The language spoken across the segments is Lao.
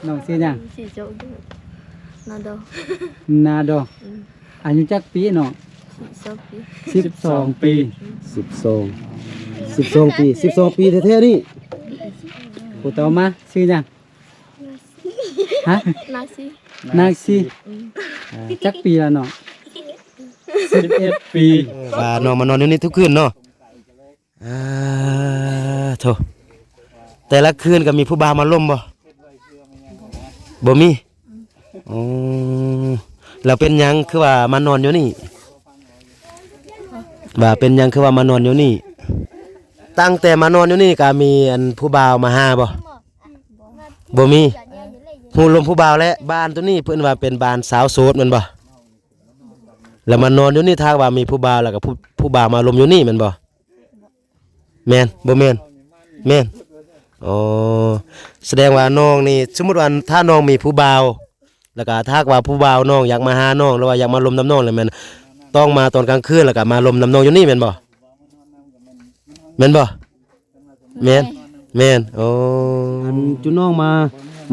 ນ້ອງຊື່ຫຍັງ? ຊື່ໂຈະ ນາດໍ ນາດໍ. ອືມ ອາຍຸຈັກປີນ້ອງ? ສິບສອງປີ. ສິບສອງປີ. ອືມ ສິບສອງ ສິບສອງປີ ສິບສອງປີແທ້ໆນີ້. ຜູ້ຕໍ່ມາຊື່ຫຍັງ? ຮະ? ນາຊີ. ນາຊີ. ອືມ ເອີ ຈັກປີລະນ້ອງ? ສິບເອັດປີ. ເອີ ວ່ານ້ອງມານອນຢູ່ນີ້ທຸກຄືນເນາະ. ອ່າ ໂທ້ ແຕ່ລະຄືນກໍມີຜູ້ບ່າວມາລົມບໍ່? ບໍ່ມີ. ອໍ ແລ້ວເປັນຫຍັງຄືວ່າມານອນຢູ່ນີ້? ວ່າເປັນຫຍັງຄືວ່າມານອນຢູ່ນີ້? ຕັ້ງແຕ່ມານອນຢູ່ນີ້ກໍມີອັນຜູ້ບ່າວມາຫາບໍ່? ບໍ່ມີ. ຮູ້ລົມຜູ້ບ່າວແລ້ວ. ບ້ານໂຕນີ້ເພິ່ນວ່າເປັນບ້ານຊາວໂສດແມ່ນບໍ່? ແລ້ວມານອນຢູ່ນີ້ ຖ້າວ່າມີຜູ້ບ່າວແລ້ວກໍຜູ້ ຜູ້ບ່າວມາລົມຢູ່ນີ້ແມ່ນບໍ່? ແມ່ນ ບໍ່ແມ່ນ? ແມ່ນ. ອໍ ສະແດງວ່ານ້ອງນີ້ ສົມມຸດວ່າຖ້ານ້ອງມີຜູ້ບ່າວ ແລ້ວກໍຖ້າຫາກວ່າຜູ້ບ່າວນ້ອງຢາກມາຫານ້ອງ ຫຼືວ່າຢາກມາລົມນຳນ້ອງ ແລ້ວແມ່ນຕ້ອງມາຕອນກາງຄືນ ແລ້ວກໍມາລົມນຳນ້ອງຢູ່ນີ້ແມ່ນບໍ່? ແມ່ນບໍ່? ແມ່ນ ແມ່ນ. ໂອ້ ອັນຈຸນ້ອງມາ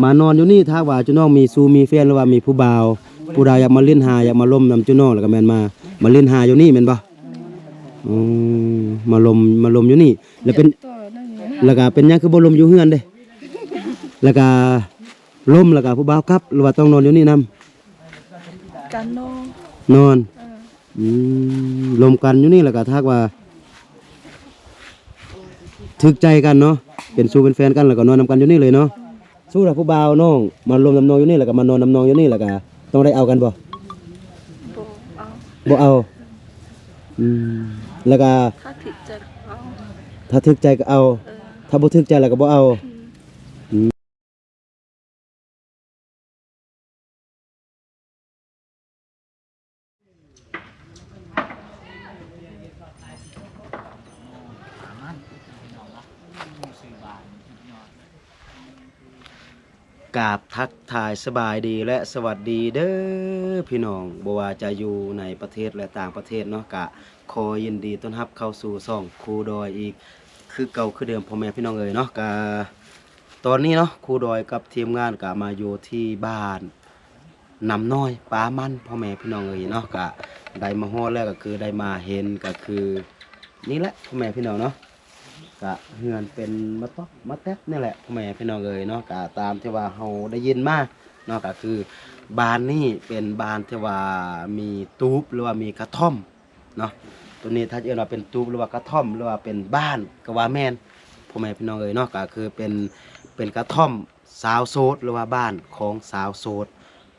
ມານອນຢູ່ນີ້ ຖ້າຫາກວ່າຈຸນ້ອງມີຊູ້ມີແຟນ ຫຼືວ່າມີຜູ້ບ່າວ ຜູ້ໃດຢາກມາຫຼິ້ນຫາ ຢາກມາລົມນຳຈຸນ້ອງ ແລ້ວກໍແມ່ນມາ ມາຫຼິ້ນຫາຢູ່ນີ້ແມ່ນບໍ່? ອໍ ມາລົມ ມາລົມຢູ່ນີ້ ແລ້ວເປັນ ແລ້ວກໍເປັນຫຍັງຄືບໍ່ລົມຢູ່ເຮືອນເດ້? ແລ້ວກໍລົມ ແລ້ວກໍຜູ້ບ່າວກັບ ຫຼືວ່າຕ້ອງນອນຢູ່ນີ້ນຳ? ກັນນອນ ນອນ. ເອີ ອືມ ລົມກັນຢູ່ນີ້ ແລ້ວກໍຖ້າຫາກວ່າຖືກໃຈກັນເນາະ ເປັນຊູ້ເປັນແຟນກັນ ແລ້ວກໍນອນນຳກັນຢູ່ນີ້ເລີຍເນາະ. ສົມມຸດວ່າຜູ້ບ່າວນ້ອງມາລົມນຳນ້ອງຢູ່ນີ້ ແລ້ວກໍມານອນນຳນ້ອງຢູ່ນີ້ ແລ້ວກໍຕ້ອງໄດ້ເອົາກັນບໍ່? ບໍ່ເອົາ. ບໍ່ເອົາ. ອືມ ແລ້ວກໍ ຖ້າຖືກໃຈກໍເອົາ ຖ້າຖືກໃຈກໍເອົາ. ເອີ ຖ້າບໍ່ຖືກໃຈແລ້ວກໍບໍ່ເອົາ. ອືມ ອືມ. ກາບທັກທາຍສະບາຍດີ ແລະ ສະຫວັດດີເດີພີ່ນ້ອງ ບໍ່ວ່າຈະຢູ່ໃນປະເທດ ແລະ ຕ່າງປະເທດເນາະ ກະຂໍຍິນດີຕ້ອນຮັບເຂົ້າສູ່ຊ່ອງຄູດອຍອີກຄືເກົ່າຄືເດີມ ພໍ່ແມ່ພີ່ນ້ອງເອີຍເນາະ. ກະຕອນນີ້ເນາະ ຄູດອຍກັບທີມງານກະມາຢູ່ທີ່ບ້ານ ນ້ຳນ້ອຍປາມັນ ພໍ່ແມ່ພີ່ນ້ອງເອີຍເນາະ. ກະໄດ້ມາຮອດແລ້ວ ກະຄືໄດ້ມາເຫັນ ກະຄືນີ້ແຫຼະ ພໍ່ແມ່ພີ່ນ້ອງເນາະ. ກະເຮືອນເປັນມາຕອກມາແຕັດນີ້ແຫຼະ ພໍ່ແມ່ພີ່ນ້ອງເອີຍເນາະ. ກະຕາມທີ່ວ່າເຮົາໄດ້ຍິນມາເນາະ ກະຄືບ້ານນີ້ເປັນບ້ານທີ່ວ່າມີຕູບ ຫຼືວ່າມີກະທ່ອມເນາະ. ໂຕນີ້ຖ້າຈະເອີ້ນວ່າເປັນຕູບ ຫຼືວ່າກະທ່ອມ ຫຼືວ່າເປັນບ້ານ ກະວ່າແມ່ນ ພໍ່ແມ່ພີ່ນ້ອງເອີຍເນາະ. ກະຄືເປັນ ເປັນກະທ່ອມ ຊາວໂສດ ຫຼືວ່າບ້ານຂອງຊາວໂສດ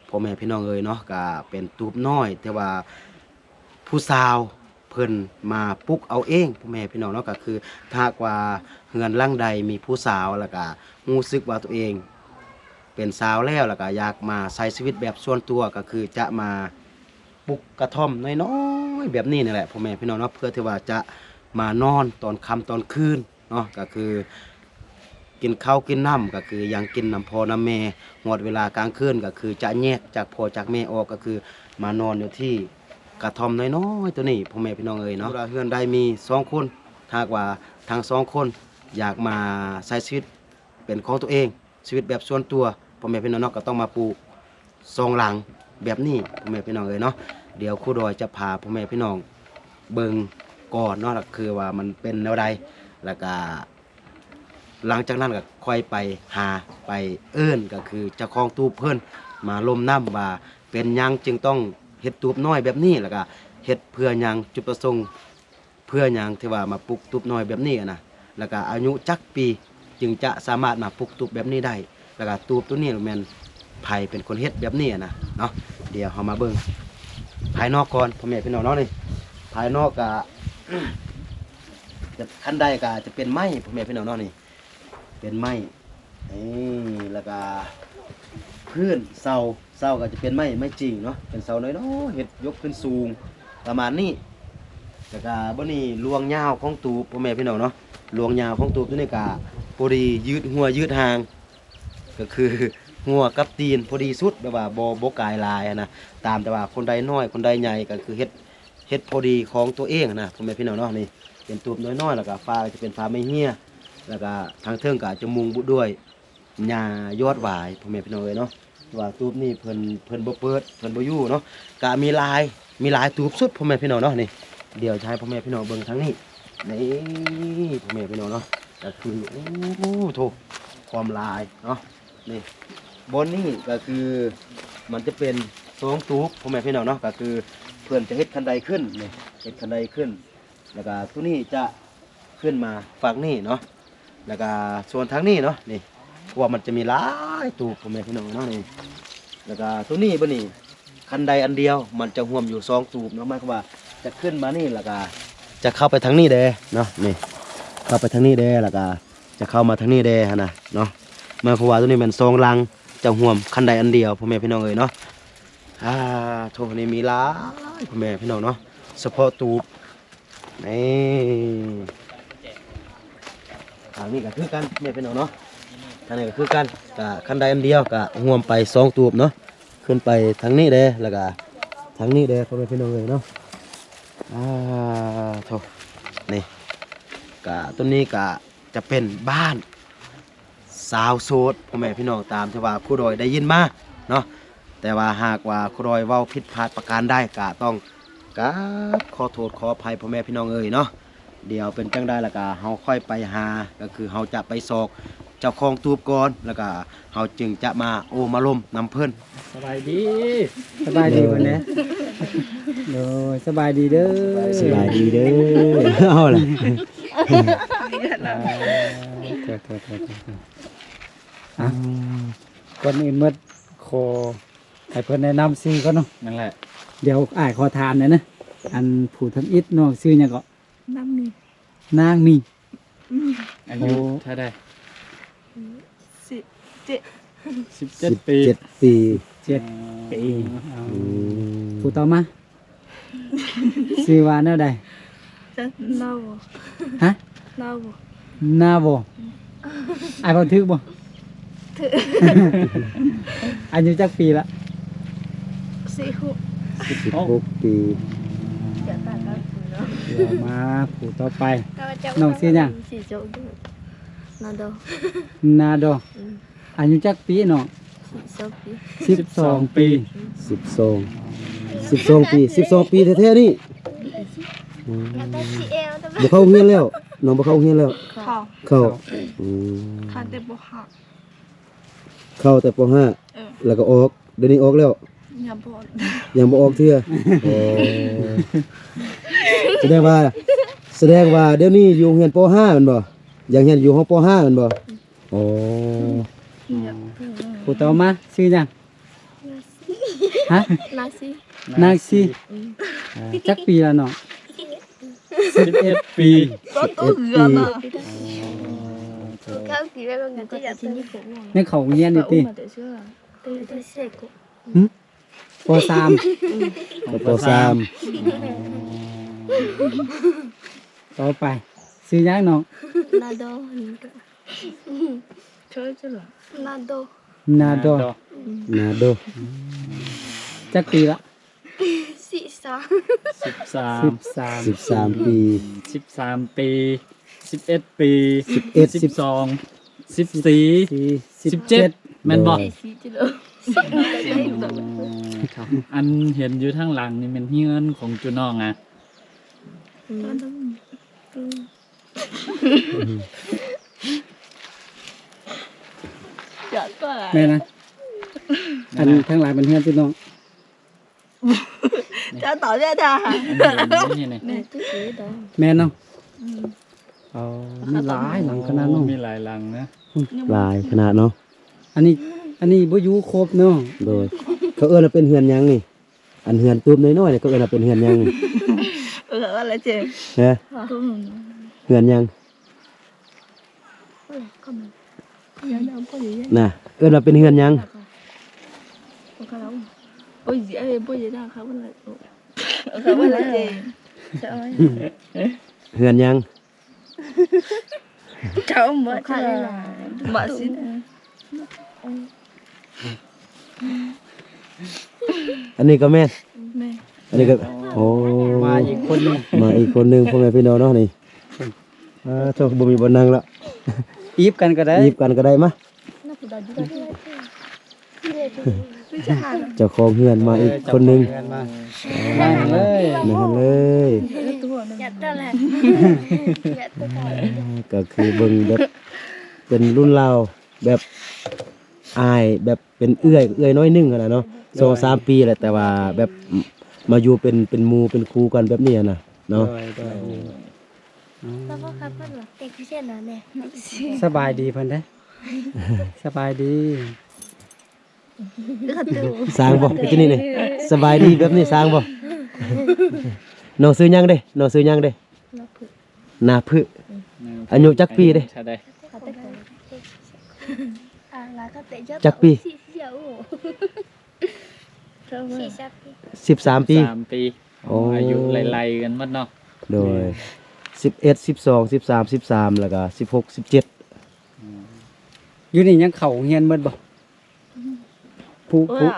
ພໍ່ແມ່ພີ່ນ້ອງເອີຍເນາະ. ກະເປັນຕູບນ້ອຍ ແຕ່ວ່າຜູ້ສາວເພິ່ນມາປຸກເອົາເອງ ພໍ່ແມ່ພີ່ນ້ອງເນາະ. ກະຄືຖ້າຫາກວ່າເຮືອນຫຼັງໃດມີຜູ້ສາວ ແລ້ວກະຮູ້ສຶກວ່າຕົວເອງເປັນສາວແລ້ວ ແລ້ວກະຢາກມາໃຊ້ຊີວິດແບບສ່ວນຕົວ ກະຄືຈະມາປຸກກະທ່ອມນ້ອຍໆແບບນີ້ນີ້ແຫຼະ ພໍ່ແມ່ພີ່ນ້ອງເນາະ ເພື່ອທີ່ວ່າຈະມານອນຕອນຄ່ຳຕອນຄືນ ເນາະ. ກະຄືກິນເຂົ້າກິນນ້ຳ ກະຄືຍັງກິນນຳພໍ່ນຳແມ່ ຮອດເວລາກາງຄືນ ກະຄືຈະແຍກຈາກພໍ່ຈາກແມ່ອອກ ກະຄືມານອນຢູ່ທີ່ກະທ່ອມນ້ອຍໆໂຕນີ້ ພໍ່ແມ່ພີ່ນ້ອງເອີຍເນາະ. ເວລາເຮືອນໃດມີສອງຄົນ ຖ້າຫາກວ່າທັງສອງຄົນຢາກມາໃຊ້ຊີວິດເປັນຂອງຕົວເອງ ຊີວິດແບບສ່ວນຕົວ ພໍ່ແມ່ພີ່ນ້ອງເນາະ ກະຕ້ອງມາປູກສອງຫຼັງແບບນີ້ ພໍ່ແມ່ພີ່ນ້ອງເອີຍເນາະ. ດຽວຄູດອຍຈະພາພໍ່ແມ່ພີ່ນ້ອງເບິ່ງກ່ອນເນາະ ຄືວ່າມັນເປັນແນວໃດ ແລ້ວກະຫຼັງຈາກນັ້ນກະຄ່ອຍໄປຫາ ໄປເອີ້ນ ກະຄືເຈົ້າຂອງຕູບເພິ່ນມາລົມນຳວ່າເປັນຫຍັງຈຶ່ງຕ້ອງເຮັດຕູບນ້ອຍແບບນີ້ ແລ້ວກະເຮັດເພື່ອຫຍັງ ຈຸດປະສົງ ເພື່ອຫຍັງທີ່ວ່າມາປຸກຕູບນ້ອຍແບບນີ້ຫັ້ນນະ ແລ້ວກະອາຍຸຈັກປີຈຶ່ງຈະສາມາດມາປຸກຕູບແບບນີ້ໄດ້ ແລ້ວກະຕູບໂຕນີ້ແມ່ນໃຜເປັນຄົນເຮັດແບບນີ້ຫັ້ນນະເນາະ. ດຽວເຮົາມາເບິ່ງພາຍນອກກ່ອນ ພໍ່ແມ່ພີ່ນ້ອງເນາະ. ນີ້ພາຍນອກກະ ຈະ ຄັນໃດກະຈະເປັນໄມ້ ພໍ່ແມ່ພີ່ນ້ອງເນາະ ນີ້ເປັນໄມ້ ນີ້ ແລ້ວກະພື້ນເສົາ ເສົາກະຈະເປັນໄມ້ ໄມ້ຈິງເນາະ ເປັນເສົານ້ອຍໆ ເຮັດຍົກຂຶ້ນສູງປະມານນີ້. ແລ້ວກະບາດນີ້ລວງຍາວຂອງຕູບ ພໍ່ແມ່ພີ່ນ້ອງເນາະ ລວງຍາວຂອງຕູບໂຕນີ້ກະພໍດີ ຢືດຫົວຢືດຫາງ ກະຄືຫົວກັບຕີນພໍດີສຸດ ແບບວ່າບໍ່ ບໍ່ກາຍຫຼາຍຫັ້ນນະ. ຕາມແຕ່ວ່າຄົນໃດນ້ອຍຄົນໃດໃຫຍ່ ກະຄືເຮັດ ເຮັດພໍດີຂອງຕົວເອງຫັ້ນນະ ພໍ່ແມ່ພີ່ນ້ອງເນາະ. ນີ້ເປັນຕູບນ້ອຍໆ ແລ້ວກະຝາກະຈະເປັນຝາໄມ້ເຮຍ ແລ້ວກະທາງເທິງກະຈະມຸງດ້ວຍ ຫຍ້າຍອດຫວາຍ ພໍ່ແມ່ພີ່ນ້ອງເອີຍເນາະ ວ່າຕູບນີ້ເພິ່ນ ເພິ່ນບໍ່ເປີດ ເພິ່ນບໍ່ຢູ່ເນາະ ກະມີຫຼາຍ ມີຫຼາຍຕູບສຸດ ພໍ່ແມ່ພີ່ນ້ອງເນາະ. ນີ້ ດຽວຈະໃຫ້ພໍ່ແມ່ພີ່ນ້ອງເບິ່ງທາງນີ້ ນີ້ ພໍ່ແມ່ພີ່ນ້ອງເນາະ ກະຄື ໂອ້ໂທ ຄວາມຫຼາຍເນາະ. ນີ້ ບ່ອນນີ້ກະຄືມັນຈະເປັນຊອງຕູບ ພໍ່ແມ່ພີ່ນ້ອງເນາະ ກະຄືເພິ່ນຈະເຮັດຄັນໄດຂຶ້ນ ນີ້ ເຮັດຄັນໄດຂຶ້ນ ແລ້ວກະໂຕນີ້ຈະຂຶ້ນມາຝັ່ງນີ້ເນາະ ແລ້ວກະສ່ວນທາງນີ້ເນາະ ນີ້ ເພາະວ່າມັນຈະມີຫຼາຍຕູບ ພໍ່ແມ່ພີ່ນ້ອງເນາະ ນີ້ ແລ້ວກະໂຕນີ້ບັດນີ້ ຄັນໄດອັນດຽວມັນຈະຮ່ວມຢູ່ສອງຕູບເນາະ ໝາຍຄວາມວ່າຈະຂຶ້ນມານີ້ ແລ້ວກະຈະເຂົ້າໄປທາງນີ້ແດ່ເນາະ ນີ້ ເຂົ້າໄປທາງນີ້ແດ່ ແລ້ວກະຈະເຂົ້າມາທາງນີ້ແດ່ຫັ້ນນະເນາະ ໝາຍຄວາມວ່າໂຕນີ້ແມ່ນສອງຫຼັງ ຈະຮ່ວມຄັນໄດອັນດຽວ ພໍ່ແມ່ພີ່ນ້ອງເອີຍເນາະ. ອ່າໂທ ນີ້ມີຫຼາຍ ພໍ່ແມ່ພີ່ນ້ອງເນາະ ສະເພາະຕູບ ນີ້ ທາງນີ້ກະຄືກັນ ແມ່ພີ່ນ້ອງເນາະ ທາງນີ້ກະຄືກັນ ກະຄັນໄດອັນດຽວ ກະຮ່ວມໄປສອງຕູບເນາະ ຂຶ້ນໄປທາງນີ້ແດ່ ແລ້ວກະທາງນີ້ແດ່ ພໍ່ແມ່ພີ່ນ້ອງເອີຍເນາະ. ອ່າໂທ ນີ້ ກະ ໂຕນີ້ກະຈະເປັນບ້ານ ຊາວໂສດ ພໍ່ແມ່ພີ່ນ້ອງ ຕາມທີ່ວ່າຄູດອຍໄດ້ຍິນມາເນາະ ແຕ່ວ່າຫາກວ່າຄູດອຍເວົ້າຜິດພາດປະການໃດ ກະຕ້ອງກາບຂໍໂທດຂໍອະໄພ ພໍ່ແມ່ພີ່ນ້ອງເອີຍເນາະ. ດຽວເປັນຈັ່ງໃດລະກະເຮົາຄ່ອຍໄປຫາ ກະຄືເຮົາຈະໄປຊອກເຈົ້າຂອງຕູບກ່ອນ ລະກະເຮົາຈຶ່ງຈະມາໂອ້ມາລົມນຳເພິ່ນ. ສະບາຍດີ ສະບາຍດີເພິ່ນແດ່ ໂດຍ ສະບາຍດີເດີ ສະບາຍດີເດີ ເອົາລະ ອ່າ ກ່ອນອື່ນໝົດ ຂໍໃຫ້ເພິ່ນແນະນຳຊື່ກ່ອນເນາະ. ນັ້ນແຫຼະ ດຽວອ້າຍຂໍຖາມແດ່ນະ ອັນຜູ້ທຳອິດນ້ອງຊື່ຫຍັງເກາະ? ນາງມີ ນາງມີ ອືມ ອາຍຸເທົ່າໃດ? ສິບເຈັດ ສິບເຈັດປີ ສິບເຈັດປີ ເຈັດປີ ອໍ ອືມ ຜູ້ຕໍ່ມາ ຊື່ວ່າແນວໃດ? ນາໂວ ຮະ? ນາໂວ ນາໂວ ອືມ ອ້າຍເວົ້າຖືກບໍ່? ຖືກ ອາຍຸຈັກປີລະ? ສິບຫົກ ສິບຫົກປີ ດຽວມາຜູ້ຕໍ່ໄປ ນ້ອງຊື່ຫຍັງ? ນາໂດ ນາໂດ ອືມ ອາຍຸຈັກປີນ້ອງ? ສິບສອງປີ ສິບສອງປີ ສິບສອງ ສິບສອງປີ ສິບສອງປີແທ້ໆນີ້ ອືມ ບໍ່ເຂົ້າໂຮງຮຽນແລ້ວ ນ້ອງບໍ່ເຂົ້າໂຮງຮຽນແລ້ວ? ເຂົ້າ ເຂົ້າ ອືມ ເຂົ້າແຕ່ ປ.ຫ້າ ເຂົ້າແຕ່ ປ.ຫ້າ ເອີ ແລ້ວກໍອອກ ດຽວນີ້ອອກແລ້ວ? ຍັງບໍ່ອອກ ຍັງບໍ່ອອກເທື່ອ ອໍ ສະແດງວ່າ ສະແດງວ່າດຽວນີ້ຢູ່ໂຮງຮຽນ ປ.ຫ້າ ແມ່ນບໍ່? ຍັງຮຽນຢູ່ຫ້ອງ ປ.ຫ້າ ແມ່ນບໍ່? ອໍ ຜູ້ຕໍ່ມາຊື່ຫຍັງ? ຮະ? ນາຊີ ນາຊີ ອືມ ອ່າ ຈັກປີລະນ້ອງ? ສິບເອັດປີ ສິບເອັດປີ ຍັງເຂົ້າໂຮງຮຽນຢູ່ຕິ? ຫຶ? ປ.ສາມ ປ.ສາມ ຕໍ່ໄປ ຊື່ຫຍັງນ້ອງ? ນາໂດ ນາໂດ ນາໂດ ນາໂດ ອືມ ນາໂດ ອືມ ຈັກປີລະ? ສິບສາມ ສິບສາມ ສິບສາມປີ ສິບສາມປີ ສິບເອັດປີ ສິບເອັດ ສິບສອງ ສິບສີ່ ສິບສີ່ ສິບເຈັດ ແມ່ນບໍ່? ໂດຍ ອັນເຫັນຢູ່ທາງຫຼັງນີ້ແມ່ນເຮືອນຂອງຈຸນ້ອງອະ? ອືມ ແມ່ນນະ ອັນທາງຫຼັງເປັນເຮືອນຈຸນ້ອງ. ເຈົ້າຕອບແທ້ ອັນນີ້ ແມ່ນເນາະ ອືມ ອໍ ມີຫຼາຍຫຼັງຂະໜາດເນາະ ມີຫຼາຍຫຼັງນະ ຫຼາຍຂະໜາດເນາະ ອັນນີ້ ອັນນີ້ບໍ່ຢູ່ຄົບເນາະ ໂດຍ ເຂົາເອີ້ນວ່າເປັນເຮືອນຫຍັງນີ້? ອັນເຮືອນຕູບນ້ອຍໆນີ້ ເຂົາເອີ້ນວ່າເປັນເຮືອນຫຍັງນີ້? ເອີ ວ່າລະເຈ ຮະ ເຮືອນຫຍັງ? ນະ ເອີ້ນວ່າເປັນເຮືອນຫຍັງ? ເຮືອນຫຍັງ? ເຈົ້າບໍ່ ເຈົ້າບໍ່ຊິ ອັນນີ້ກໍແມ່ນ ແມ່ນ ອັນນີ້ກໍ ໂອ້ ມາອີກຄົນໜຶ່ງ ມາອີກຄົນໜຶ່ງ ພໍ່ແມ່ພີ່ນ້ອງເນາະ ນີ້ ອ່າ ໂທ້ ບໍ່ມີບ່ອນນັ່ງລະ ອີບກັນກໍໄດ້ ອີບກັນກໍໄດ້ ມາ. ເຈົ້າຂອງເຮືອນມາອີກຄົນໜຶ່ງ. ເອີ ເຈົ້າຂອງເຮືອນມາ ເອີ ນັ່ງເລີຍ ນັ່ງເລີຍ. ກໍຄືເບິ່ງແບບເປັນລຸ້ນລາວ ແບບອ້າຍ ແບບເປັນເອື້ອຍ ເອື້ອຍນ້ອຍໜຶ່ງຫັ້ນນະເນາະ. ສອງສາມປີແຫຼະ ແຕ່ວ່າແບບມາຢູ່ເປັນ ເປັນໝູ່ເປັນຄູ່ກັນແບບນີ້ຫັ້ນນະເນາະ. ໂດຍ ໂດຍ ໂດຍ. ສະບາຍດີເພິ່ນເດ້. ສະບາຍດີ. ສ້າງບໍ່ ກິດນີ້ນີ້? ສະບາຍດີແບບນີ້ສ້າງບໍ່? ນ້ອງຊື່ຫຍັງເດ້? ນ້ອງຊື່ຫຍັງເດ້? ນາພຶ. ອືມ ອາຍຸຈັກປີເດ້? ຈັກປີ? ສິບສາມປີ. ສິບສາມປີ. ໂອ້ ອາຍຸໄລ່ໆກັນໝົດເນາະ. ໂດຍ ສິບເອັດ ສິບສອງ ສິບສາມ ສິບສາມ ແລ້ວກໍສິບຫົກ ສິບເຈັດ. ອືມ ຢູ່ນີ້ຍັງເຂົ້າໂຮງຮຽນໝົດບໍ່? ຜູ້ ຜູ້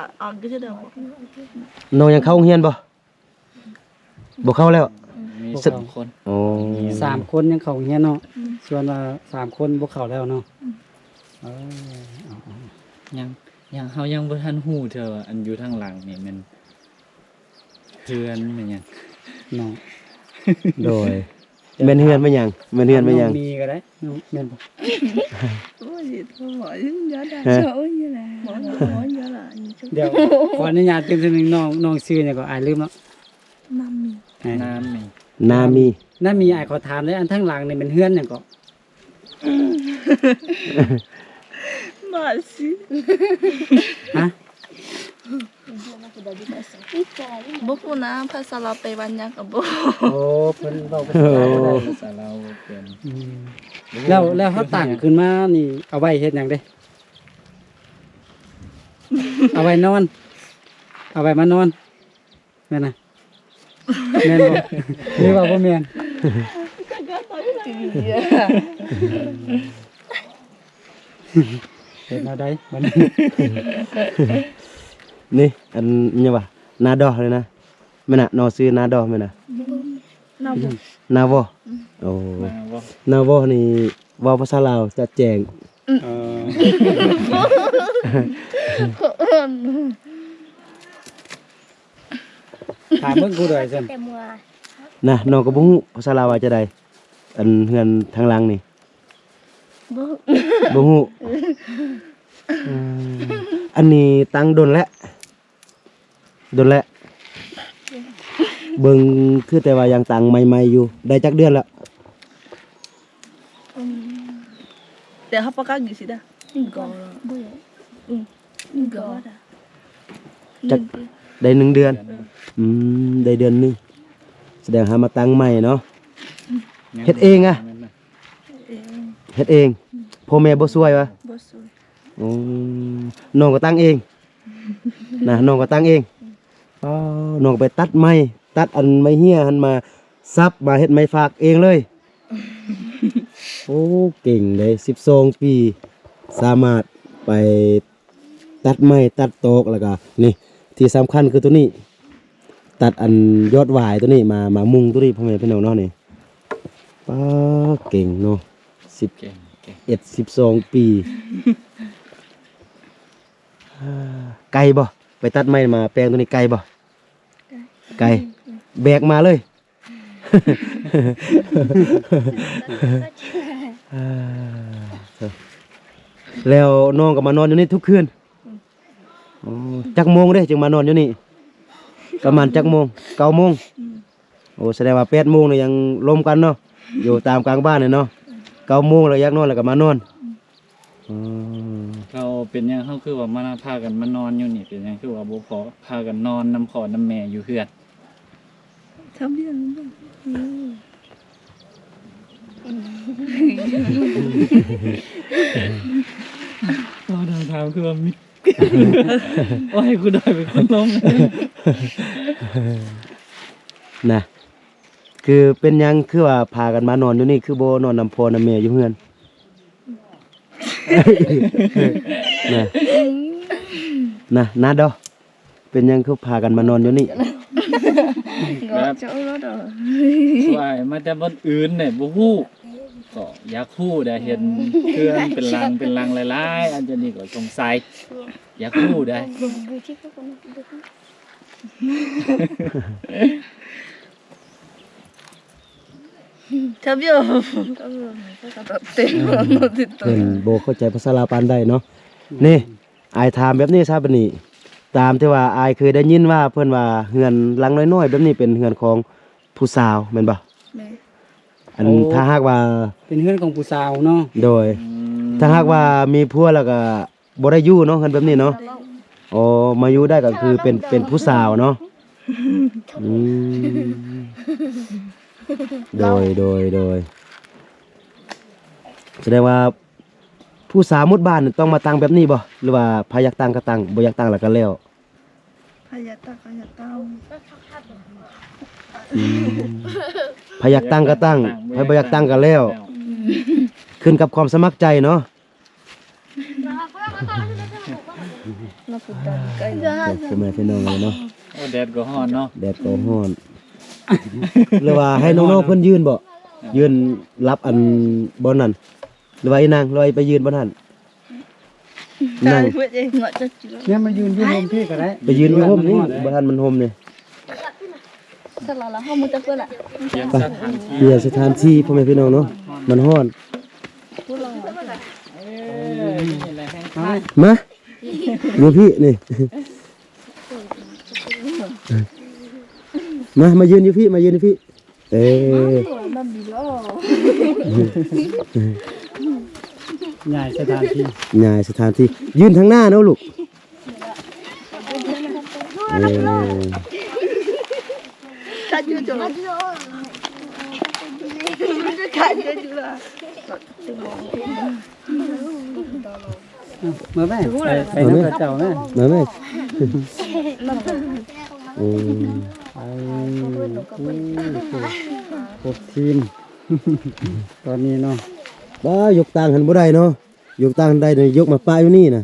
ນ້ອງຍັງເຂົ້າໂຮງຮຽນບໍ່? ບໍ່ເຂົ້າແລ້ວ. ມີສາມຄົນ. ໂອ້ ສາມຄົນຍັງເຂົ້າໂຮງຮຽນເນາະ. ອືມ ສ່ວນວ່າສາມຄົນບໍ່ເຂົ້າແລ້ວເນາະ. ອືມ ເອີ ເອົາໆ ຍັງ ຍັງ ເຮົາຍັງບໍ່ທັນຮູ້ເທື່ອວ່າ ອັນຢູ່ທາງຫຼັງນີ້ແມ່ນເຮືອນແມ່ນຫຍັງເນາະ. ໂດຍ ແມ່ນເຮືອນແມ່ນຫຍັງ? ແມ່ນເຮືອນແມ່ນຫຍັງ? ນ້ອງມີກໍໄດ້. ນ້ອງ ແມ່ນບໍ່? ດຽວ ຂໍອະນຸຍາດຕື່ມເທື່ອໜຶ່ງ. ນ້ອງ ນ້ອງຊື່ຫຍັງກໍ? ອ້າຍລືມເນາະ. ນາມີ. ນາມີ. ນາມີ ນາມີ. ອ້າຍຂໍຖາມເດີ້ ອັນທາງຫຼັງນີ້ແມ່ນເຮືອນຫຍັງເກາະ? ບາຊິ. ຮະ? ບໍ່ຮູ້ນະ ພາສາລາວແປວ່າຫຍັງກໍບໍ່. ໂອ້ ເພິ່ນເວົ້າພາສາລາວບໍ່ໄດ້. ພາສາລາວບໍ່ເປັນ. ອືມ ແລ້ວ ແລ້ວເຮົາຕັ້ງຂຶ້ນມານີ້ ເອົາໄວ້ເຮັດຫຍັງເດ້? ເອົາໄວ້ນອນ ເອົາໄວ້ມານອນ. ແມ່ນນະ ແມ່ນບໍ່? ຫຼືວ່າບໍ່ແມ່ນ? ເຮັດແນວໃດບັດນີ້? ນີ້ ອັນຫຍັງວະ? ນາດໍເລີຍນະ. ແມ່ນນະ ນ້ອງຊື່ນາດໍແມ່ນນະ? ນາວໍ. ນາວໍ. ອືມ ໂອ້ ນາວໍ. ນາວໍນີ້ເວົ້າພາສາລາວຈະແຈ້ງ. ອືມ ເອີ ຖາມເບິ່ງຜູ້ໃດຊັ້ນນະ. ນ້ອງກໍບໍ່ຮູ້ພາສາລາວວ່າຈະໃດ. ອັນເຮືອນທາງຫຼັງນີ້ ບໍ່ ບໍ່ຮູ້. ເອີ ອັນນີ້ຕັ້ງດົນແລ້ວ? ດົນແລ້ວ. ເບິ່ງຄືແຕ່ວ່າຍັງຕັ້ງໃໝ່ໆຢູ່. ໄດ້ຈັກເດືອນແລ້ວ? ອືມ ແຕ່ເຮົາປະກາດຢູ່ຊິດາ. ກໍ ອືມ ກໍ ຈັກ ໄດ້ໜຶ່ງເດືອນ. ເອີ ອືມ ໄດ້ເດືອນໜຶ່ງ. ສະແດງຫາມາຕັ້ງໃໝ່ເນາະ. ເຮັດເອງອະ? ເຮັດເອງ. ເຮັດເອງ. ອືມ ພໍ່ແມ່ບໍ່ຊ່ວຍວະ? ບໍ່ຊ່ວຍ. ໂອ້ ນ້ອງກໍຕັ້ງເອງ. ນະ ນ້ອງກໍຕັ້ງເອງ. ອໍ ນ້ອງໄປຕັດໄມ້ ຕັດອັນໄມ້ເຮ້ຍຫັ້ນມາສັບ ມາເຮັດໄມ້ຟາກເອງເລີຍ. ໂອ້ ເກັ່ງເດ້ ສິບສອງປີ ສາມາດໄປຕັດໄມ້ຕັດຕອກ ແລ້ວກະນີ້ ທີ່ສຳຄັນຄືໂຕນີ້ ຕັດອັນຍອດຫວາຍໂຕນີ້ມາ ມາມຸງໂຕນີ້ ພໍ່ແມ່ພີ່ນ້ອງເນາະ. ນີ້ ປ້າ ເກັ່ງເນາະ ສິບເອັດ ເກັ່ງ ເກັ່ງ ສິບສອງປີ. ອ່າ ໄກບໍ່? ໄປຕັດໄມ້ມາແປງໂຕນີ້ໄກບໍ່? ໄກ ໄກ ອືມ ແບກມາເລີຍ. ອ່າ ແລ້ວນ້ອງກໍມານອນຢູ່ນີ້ທຸກຄືນ? ອືມ ໂອ້ ຈັກໂມງເດ້ຈຶ່ງມານອນຢູ່ນີ້? ປະມານຈັກໂມງ? ເກົ້າໂມງ. ອືມ ໂອ້ ສະແດງວ່າແປດໂມງນີ້ຍັງລົມກັນເນາະ ຢູ່ຕາມກາງບ້ານນີ້ເນາະ. ເກົ້າໂມງແລ້ວຢາກນອນແລ້ວກໍມານອນ. ອືມ ເຮົາເປັນຫຍັງເຮົາຄືວ່າມາ ພາກັນມານອນຢູ່ນີ້? ເປັນຫຍັງຄືວ່າບໍ່ພໍ ພາກັນນອນນຳພໍ່ນຳແມ່ຢູ່ເຮືອນ? ທຳວຽກ ອືມ ເວົ້ານຳຖາມຄືວ່າມີ ໂອ້ຍ ຄູດອຍເປັນຄົນລົງນະ. ຄືເປັນຫຍັງຄືວ່າພາກັນມານອນຢູ່ນີ້ ຄືບໍ່ນອນນຳພໍ່ນຳແມ່ຢູ່ເຮືອນ? ນະ ນະ ນາດອ ເປັນຫຍັງຄືພາກັນມານອນຢູ່ນີ້? ແບບ ຊ່ວຍມາແຕ່ບ່ອນອື່ນເດ້ ບໍ່ຮູ້. ກໍຢາກຮູ້ໄດ໋ ເຫັນເຮືອນເປັນຫຼັງເປັນຫຼັງຫຼາຍໆ ອັນນີ້ກໍສົງໄສ ຢາກຮູ້ໄດ໋. ເພິ່ນບໍ່ເຂົ້າໃຈພາສາລາວປານໃດເນາະ. ນີ້ ອ້າຍຖາມແບບນີ້ຊະ ບັດນີ້ ຕາມທີ່ວ່າອ້າຍເຄີຍໄດ້ຍິນວ່າ ເພິ່ນວ່າເຮືອນຫຼັງນ້ອຍໆ ແບບນີ້ເປັນເຮືອນຂອງຜູ້ສາວແມ່ນບໍ່? ແມ່ນ. ອັນ ໂອ້ ຖ້າຫາກວ່າ ເປັນເຮືອນຂອງຜູ້ສາວເນາະ. ໂດຍ ອືມ ຖ້າຫາກວ່າມີຜົວແລ້ວກໍບໍ່ໄດ້ຢູ່ເນາະ ເຮືອນແບບນີ້ເນາະ. ບໍ່ໄດ້. ອໍ ມາຢູ່ໄດ້ກໍຄືເປັນ ເປັນຜູ້ສາວເນາະ. ອືມ ໂດຍ ໂດຍ ໂດຍ ສະແດງວ່າ ຜູ້ສາວໝົດບ້ານນີ້ຕ້ອງມາຕັ້ງແບບນີ້ບໍ່ ຫຼືວ່າໃຜຢາກຕັ້ງກໍຕັ້ງ ບໍ່ຢາກຕັ້ງແລ້ວກໍແລ້ວ? ໃຜຢາກຕັ້ງກໍຢາກຕັ້ງ. ອືມ ໃຜຢາກຕັ້ງກໍຕັ້ງ ໃຜບໍ່ຢາກຕັ້ງກໍແລ້ວ ຂຶ້ນກັບຄວາມສະໝັກໃຈເນາະ. ພໍ່ແມ່ພີ່ນ້ອງເອີຍເນາະ. ໂອ້ ແດດກໍຮ້ອນເນາະ ແດດກໍຮ້ອນ. ຫຼືວ່າໃຫ້ນ້ອງໆເພິ່ນຢືນບໍ່ ຢືນລັບອັນບ່ອນນັ້ນ ຫຼືວ່າອີນາງ ຫຼືວ່າໄປຢືນບ່ອນຫັ້ນ ນັ່ງ ເອີຍ ເນາະ ຈະ ແມ່ນມາຢືນຢູ່ຮົ່ມພີ້ກໍໄດ້ ໄປຢືນຢູ່ຮົ່ມນີ້ ບໍ່ທັນມັນຮົ່ມນີ້. ສະລະລະ ເຮົາມາຈາກເພິ່ນລະ ປ່ຽນສະຖານທີ່ ພໍ່ແມ່ພີ່ນ້ອງເນາະ ມັນຮ້ອນ. ມາ ຢູ່ພີ້ນີ້ ມາ ມາຢືນຢູ່ພີ້ ມາຢືນຢູ່ພີ້. ເອີ ຍ້າຍສະຖານທີ່ ຍ້າຍສະຖານທີ່ ຢືນທາງໜ້າເນາະລູກ. ເອີ ເອົາ ມາແມ່ ໄປ ໄປນຳເຂົາເຈົ້າແມ່ ມາແມ່. ໂອ້ ໄປ ໂອ້ ຄົບທີມ ຕອນນີ້ເນາະ. ປ້າ ຍົກຕ່າງຫັ້ນບໍ່ໄດ້ເນາະ ຍົກຕ່າງໄດ້ ຍົກມາປະຢູ່ນີ້ນະ.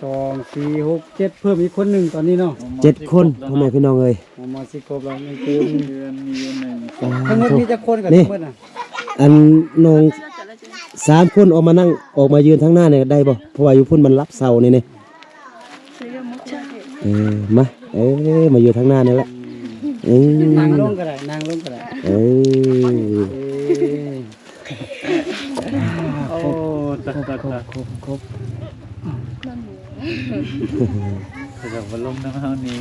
ສອງ ສີ່ ຫົກ ເຈັດ ເພີ່ມອີກຄົນໜຶ່ງຕອນນີ້ເນາະ ເຈັດຄົນ ພໍ່ແມ່ພີ່ນ້ອງເອີຍ. ມາຊິຄົບແລ້ວ ຍັງຕື່ມ ເດືອນມີຢູ່ໜຶ່ງ ທັງໝົດມີຈັກຄົນກັນ ທັງໝົດນະ? ອັນນ້ອງສາມຄົນອອກມານັ່ງ ອອກມາຢືນທາງໜ້ານີ້ໄດ້ບໍ່? ເພາະວ່າຢູ່ພຸ້ນມັນລັບເສົານີ້ ເອີ ມາ ເອີ ມາຢູ່ທາງໜ້ານີ້ແຫຼະ. ເອີ ນັ່ງລົງກໍໄດ້ ນັ່ງລົງກໍໄດ້ ເອີ. ໂອ້ ຕັດ ຕັດ ຕັດ ຄົບ ຄົບ ເຂົາເຈົ້າບໍ່ລົງນຳເຮົານີ້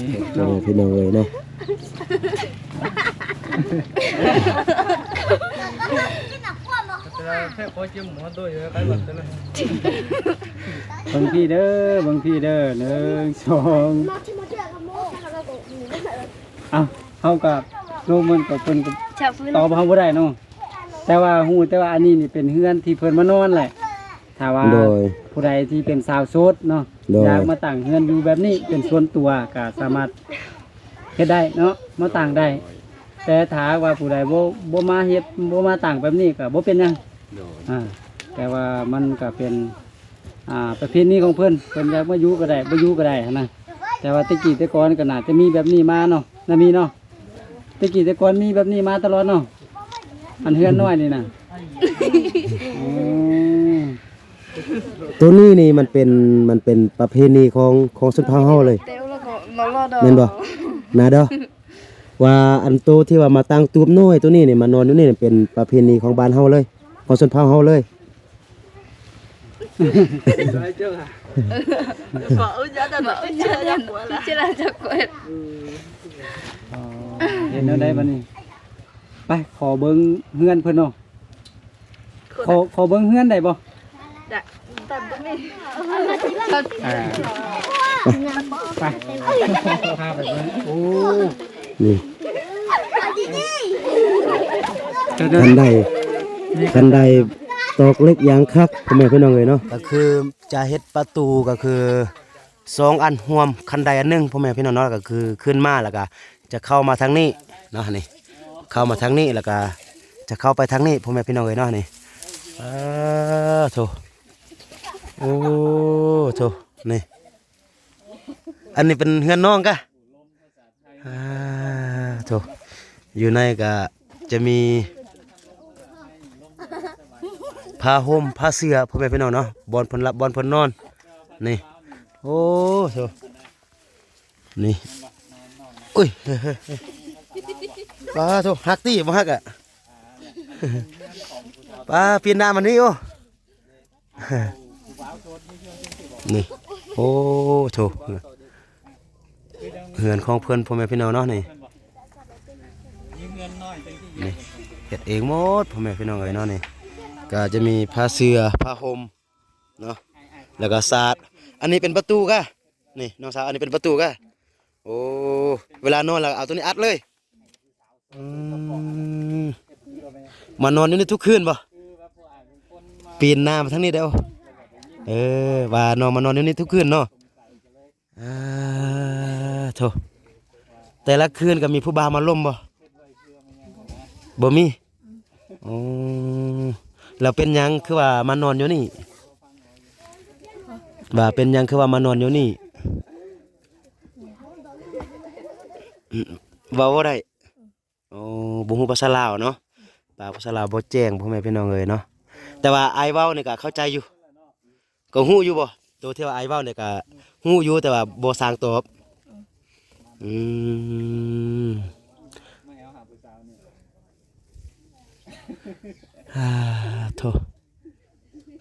ພີ່ນ້ອງເອີຍເນາະ. ເບິ່ງພີ້ເດີ ເບິ່ງພີ້ເດີ ໜຶ່ງ ສອງ ເອົ້າ ເຮົາກໍລົງ ມັນກໍ ເພິ່ນກໍຕອບເຮົາບໍ່ໄດ້ເນາະ. ແຕ່ວ່າຮູ້ແຕ່ວ່າອັນນີ້ນີ້ເປັນເຮືອນທີ່ເພິ່ນມານອນແຫຼະ. ຖ້າວ່າ ໂດຍ ຜູ້ໃດທີ່ເປັນສາວໂສດເນາະ ໂດຍ ຢາກມາຕັ້ງເຮືອນຢູ່ແບບນີ້ເປັນສ່ວນຕົວ ກໍສາມາດເຮັດໄດ້ເນາະ ມາຕັ້ງໄດ້. ແຕ່ຖ້າຫາກວ່າຜູ້ໃດບໍ່ ບໍ່ມາເຮັດ ບໍ່ມາຕັ້ງແບບນີ້ກໍບໍ່ເປັນຫຍັງ. ໂດຍ ອ່າ ແຕ່ວ່າມັນກໍເປັນ ອ່າ ປະເພນີຂອງເພິ່ນ ເພິ່ນຢາກມາຢູ່ກໍໄດ້ ບໍ່ຢູ່ກໍໄດ້ຫັ້ນນະ. ແຕ່ວ່າແຕ່ກີ້ແຕ່ກ່ອນກໍໜ້າຈະມີແບບນີ້ມາເນາະ ນະມີເນາະ. ແຕ່ກີ້ແຕ່ກ່ອນມີແບບນີ້ມາຕະຫຼອດເນາະ ອັນເຮືອນນ້ອຍນີ້ນະ. ໂຕນີ້ນີ້ມັນເປັນ ມັນເປັນປະເພນີຂອງ ຂອງຊົນເຜົ່າເຮົາເລີຍ ແມ່ນບໍ່ ນາເດີ? ວ່າອັນໂຕທີ່ວ່າມາຕັ້ງຕູບນ້ອຍໂຕນີ້ນີ້ ມານອນຢູ່ນີ້ເປັນປະເພນີຂອງບ້ານເຮົາເລີຍ ຂອງຊົນເຜົ່າເຮົາເລີຍ. ອໍ ເຮັດແນວໃດບັດນີ້? ໄປ ຂໍເບິ່ງເຮືອນເພິ່ນເນາະ. ຂໍ ຂໍເບິ່ງເຮືອນໄດ້ບໍ່? ໄດ້ ແຕ່ບໍ່ມີ ອ່າ ໄປ ໄປ ພາໄປເບິ່ງ. ໂອ້ ນີ້ ຄັນໄດ ຄັນໄດຕອກເຫຼັກຢ່າງຄັກ ພໍ່ແມ່ພີ່ນ້ອງເອີຍເນາະ. ກໍຄືຈະເຮັດປະຕູ ກໍຄືສອງອັນຮ່ວມຄັນໄດອັນໜຶ່ງ ພໍ່ແມ່ພີ່ນ້ອງເນາະ. ກໍຄືຂຶ້ນມາແລ້ວກໍຈະເຂົ້າມາທາງນີ້ເນາະ ນີ້ ເຂົ້າມາທາງນີ້ ແລ້ວກໍຈະເຂົ້າໄປທາງນີ້ ພໍ່ແມ່ພີ່ນ້ອງເອີຍເນາະ ນີ້. ເອີ ໂທ້ ໂອ້ ໂທ້ ນີ້ ອັນນີ້ເປັນເຮືອນນ້ອງກະ ອ່າ ໂທ້ ຢູ່ໃນກະຈະມີ ຜ້າຫົ່ມ ຜ້າເສື່ອ ພໍ່ແມ່ພີ່ນ້ອງເນາະ ບ່ອນເພິ່ນຫຼັບ ບ່ອນເພິ່ນນອນ ນີ້ ໂອ້ໂທ ນີ້ ໂອ້ຍ ເຮີ້ຍ ເຮີ້ຍ ເຮີ້ຍ ປາໂທ ຮັກຕິ ບໍ່ຮັກອະ ປາ ປີນໜ້າມານີ້ ໂອ້ ນີ້ ໂອ້ໂທ ເຮືອນຂອງເພິ່ນ ພໍ່ແມ່ພີ່ນ້ອງເນາະ ນີ້ ນີ້ ເຮັດເອງໝົດ ພໍ່ແມ່ພີ່ນ້ອງເອີຍເນາະ ນີ້ ກໍຈະມີຜ້າເສື່ອ ຜ້າຫົ່ມເນາະ ແລ້ວກໍສາດ ອັນນີ້ເປັນປະຕູກະ ນີ້ ນ້ອງສາວ ອັນນີ້ເປັນປະຕູກະ ໂອ້ ເວລານອນແລ້ວເອົາໂຕນີ້ອັດເລີຍ ອືມ ມານອນຢູ່ນີ້ທຸກຄືນບໍ່? ປີນໜ້າມາທາງນີ້ເດີ້ ເອີ ວ່ານ້ອງມານອນຢູ່ນີ້ທຸກຄືນເນາະ ອາ ໂທ ແຕ່ລະຄືນກໍມີຜູ້ບ່າວມາລົມບໍ່? ບໍ່ມີ ອໍ ແລ້ວເປັນຫຍັງຄືວ່າມານອນຢູ່ນີ້? ວ່າເປັນຫຍັງຄືວ່າມານອນຢູ່ນີ້? ເວົ້າບໍ່ໄດ້? ໂອ້ ບໍ່ຮູ້ພາສາລາວເນາະ ປາກພາສາລາວບໍ່ແຈ້ງ ພໍ່ແມ່ພີ່ນ້ອງເອີຍເນາະ ແຕ່ວ່າອ້າຍເວົ້ານີ້ກໍເຂົ້າໃຈຢູ່ ກໍຮູ້ຢູ່ບໍ່? ໂຕທີ່ວ່າອ້າຍເວົ້ານີ້ກໍຮູ້ຢູ່ ແຕ່ວ່າບໍ່ຊ່າງຕອບ ອືມ ອາ ໂທ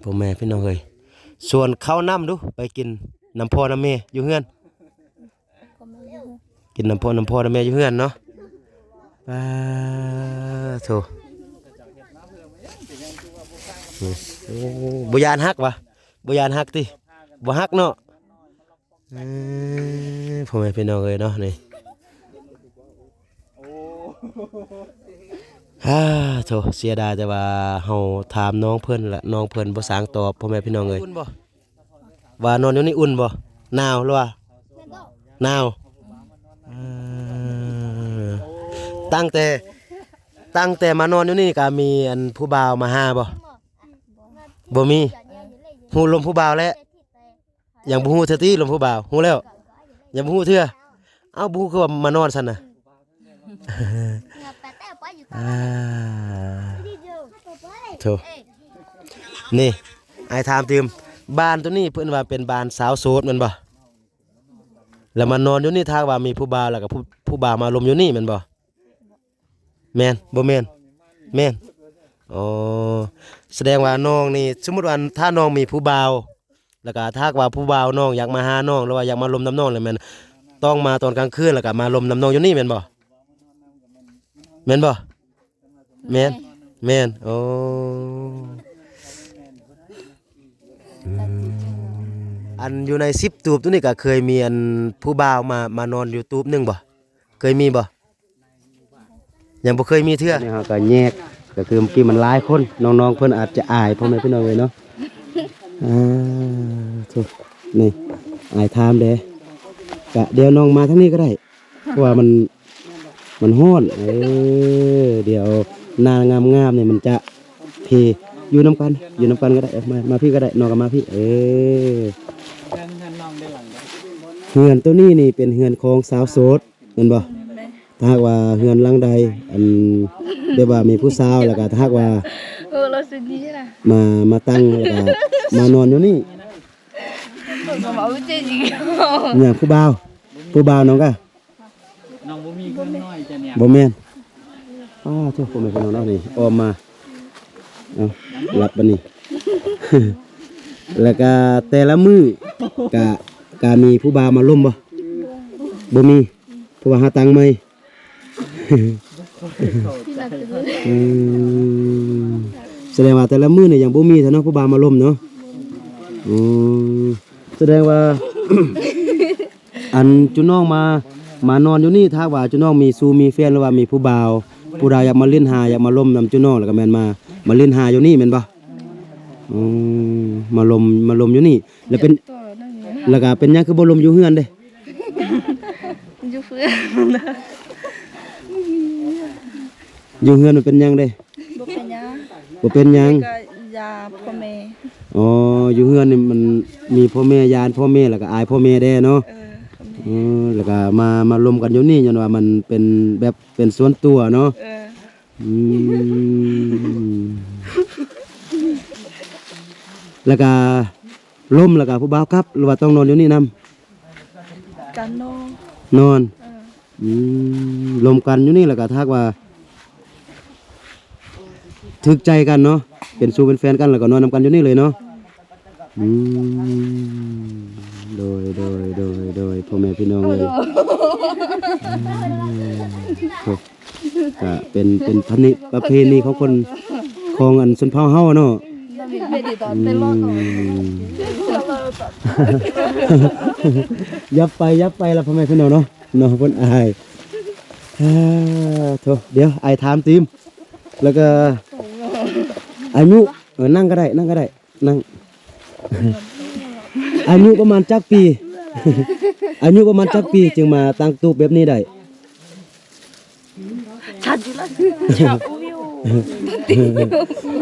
ພໍ່ແມ່ພີ່ນ້ອງເອີຍ ຊວນເຂົ້ານຳດູ ໄປກິນນຳພໍ່ນຳແມ່ຢູ່ເຮືອນ ກິນນຳພໍ່ນຳພໍ່ນຳແມ່ຢູ່ເຮືອນເນາະ ປາໂທ ໂອ້ ບໍ່ຢ້ານຮັກຫວາ? ບໍ່ຢ້ານຮັກຕິ? ບໍ່ຮັກເນາະ ເອີ ພໍ່ແມ່ພີ່ນ້ອງເອີຍເນາະ ນີ້ ອາໂທ ເສຍດາຍແຕ່ວ່າເຮົາຖາມນ້ອງເພິ່ນລະ ນ້ອງເພິ່ນບໍ່ຊ່າງຕອບ ພໍ່ແມ່ພີ່ນ້ອງເອີຍ ວ່ານອນຢູ່ນີ້ອຸ່ນບໍ່? ໜາວ ຫຼືວ່າ ໜາວ ເອີ ຕັ້ງແຕ່ ຕັ້ງແຕ່ມານອນຢູ່ນີ້ກະມີອັນຜູ້ບ່າວມາຫາບໍ່? ບໍ່ມີ ຮູ້ລົມຜູ້ບ່າວແລ້ວ ຍັງບໍ່ຮູ້ເທື່ອຕິ ລົມຜູ້ບ່າວ ຮູ້ແລ້ວ ຍັງບໍ່ຮູ້ເທື່ອ ເອົ້າ ບໍ່ຮູ້ຄືວ່າມານອນຊັ້ນນະ ອາ ໂທ ນີ້ ອ້າຍຖາມຕື່ມ ບ້ານໂຕນີ້ເພິ່ນວ່າເປັນບ້ານຊາວໂສດແມ່ນບໍ່? ແລ້ວມານອນຢູ່ນີ້ ຖ້າວ່າມີຜູ້ບ່າວ ແລ້ວກໍຜູ້ ຜູ້ບ່າວມາລົມຢູ່ນີ້ແມ່ນບໍ່? ແມ່ນ ບໍ່ແມ່ນ ແມ່ນ ອໍ ສະແດງວ່ານ້ອງນີ້ ສົມມຸດວ່າຖ້ານ້ອງມີຜູ້ບ່າວ ແລ້ວກໍຖ້າຫາກວ່າຜູ້ບ່າວນ້ອງຢາກມາຫານ້ອງ ຫຼືວ່າຢາກມາລົມນຳນ້ອງ ແລ້ວແມ່ນຕ້ອງມາຕອນກາງຄືນ ແລ້ວກໍມາລົມນຳນ້ອງຢູ່ນີ້ແມ່ນບໍ່? ແມ່ນບໍ່? ແມ່ນ ແມ່ນ ໂອ້ ອືມ ອັນຢູ່ໃນສິບຕູບໂຕນີ້ກໍເຄີຍມີອັນຜູ້ບ່າວມາ ມານອນຢູ່ຕູບໜຶ່ງບໍ່? ເຄີຍມີບໍ່? ຍັງບໍ່ເຄີຍມີເທື່ອ ນີ້ເຮົາກໍແຍກ ກໍຄືເມື່ອກີ້ມັນຫຼາຍຄົນ ນ້ອງໆເພິ່ນອາດຈະອາຍ ພໍ່ແມ່ພີ່ນ້ອງເອີຍເນາະ ອາ ໂທ້ ນີ້ ອາຍຖາມເດ້ ກະດຽວນ້ອງມາທາງນີ້ກໍໄດ້ ເພາະວ່າມັນ ມັນຮ້ອນ ເອີ ດຽວໜ້າງາມໆນີ້ມັນຈະເພ ຢູ່ນຳກັນ ຢູ່ນຳກັນກໍໄດ້ ເອີ ມາ ມາພີ້ກໍໄດ້ ນ້ອງກໍມາພີ້ ເອີ ເຮືອນ ເຮືອນໂຕນີ້ນີ້ເປັນເຮືອນຂອງສາວໂສດ ແມ່ນບໍ່? ຖ້າຫາກວ່າເຮືອນຫຼັງໃດ ອັນ ແບບວ່າມີຜູ້ສາວ ແລ້ວກໍຖ້າຫາກວ່າ ເອີ ລາວຊິດີລະ ມາ ມາຕັ້ງ ແລ້ວກໍມານອນຢູ່ນີ້ ຫຍັງ ຜູ້ບ່າວ ຜູ້ບ່າວນ້ອງກະ ນ້ອງບໍ່ມີເຮືອນນ້ອຍຈ້ະນີ້ ບໍ່ແມ່ນ ອ້າ ໂທ້ ພໍ່ແມ່ພີ່ນ້ອງເນາະ ນີ້ອ້ອມມາ ເອົາ ຫຼັບບັດນີ້ ແລ້ວກະແຕ່ລະມື້ກະ ກະມີຜູ້ບ່າວມາລົມບໍ່? ບໍ່ມີ ເພາະວ່າຫາຕັ້ງໃໝ່ ອືມ ສະແດງວ່າແຕ່ລະມື້ນີ້ຍັງບໍ່ມີຊັ້ນເນາະ ຜູ້ບ່າວມາລົມເນາະ ອືມ ສະແດງວ່າ ອັນຈຸນ້ອງມາ ມານອນຢູ່ນີ້ ຖ້າວ່າຈຸນ້ອງມີຊູ້ມີແຟນ ຫຼືວ່າມີຜູ້ບ່າວ ຜູ້ໃດຢາກມາຫຼິ້ນຫາ ຢາກມາລົມນຳຈຸນ້ອງ ແລ້ວກໍແມ່ນມາ ມາຫຼິ້ນຫາຢູ່ນີ້ແມ່ນບໍ່? ອືມ ມາລົມ ມາລົມຢູ່ນີ້ ແລ້ວເປັນ ແລ້ວກໍເປັນຫຍັງຄືບໍ່ລົມຢູ່ເຮືອນເດ້? ຢູ່ເຮືອນ ຢູ່ເຮືອນມັນເປັນຫຍັງເດ້? ບໍ່ເປັນຫຍັງ ບໍ່ເປັນຫຍັງ ກໍຢ້ານພໍ່ແມ່ ອໍ ຢູ່ເຮືອນນີ້ມັນມີພໍ່ແມ່ ຢ້ານພໍ່ແມ່ ແລ້ວກໍອາຍພໍ່ແມ່ແດ່ເນາະ ເອີ ເອີ ແລ້ວກໍມາ ມາລົມກັນຢູ່ນີ້ ຍ້ອນວ່າມັນເປັນແບບເປັນສ່ວນຕົວເນາະ ເອີ ອືມ ແລ້ວກະລົມ ແລ້ວກະຜູ້ບ່າວກັບ ຫຼືວ່າຕ້ອງນອນຢູ່ນີ້ນຳ? ກັນນອນ ນອນ ເອີ ອືມ ລົມກັນຢູ່ນີ້ ແລ້ວກະຖ້າຫາກວ່າຖືກໃຈກັນເນາະ ເປັນຊູ່ເປັນແຟນກັນ ແລ້ວກໍນອນນຳກັນຢູ່ນີ້ເລີຍເນາະ. ອືມ ໂດຍ ໂດຍ ໂດຍ ໂດຍ ພໍ່ແມ່ພີ່ນ້ອງເອີຍ ອືມ ໂອ້ ກະເປັນ ເປັນພັນນິ ປະເພນີຂອງຄົນ ຂອງອັນຊົນເຜົ່າເຮົາເນາະ ອືມ ຢັບໄປ ຢັບໄປລະ ພໍ່ແມ່ພີ່ນ້ອງເນາະ ເນາະ ເພິ່ນອາຍ ອາ ໂທ້ ດຽວອ້າຍຖາມຕື່ມ ແລ້ວກໍອາຍຸ ເອີ ນັ່ງກໍໄດ້ ນັ່ງກໍໄດ້ ນັ່ງ ອາຍຸປະມານຈັກປີ? ອາຍຸປະມານຈັກປີຈຶ່ງມາຕັ້ງຕູບແບບນີ້ໄດ້?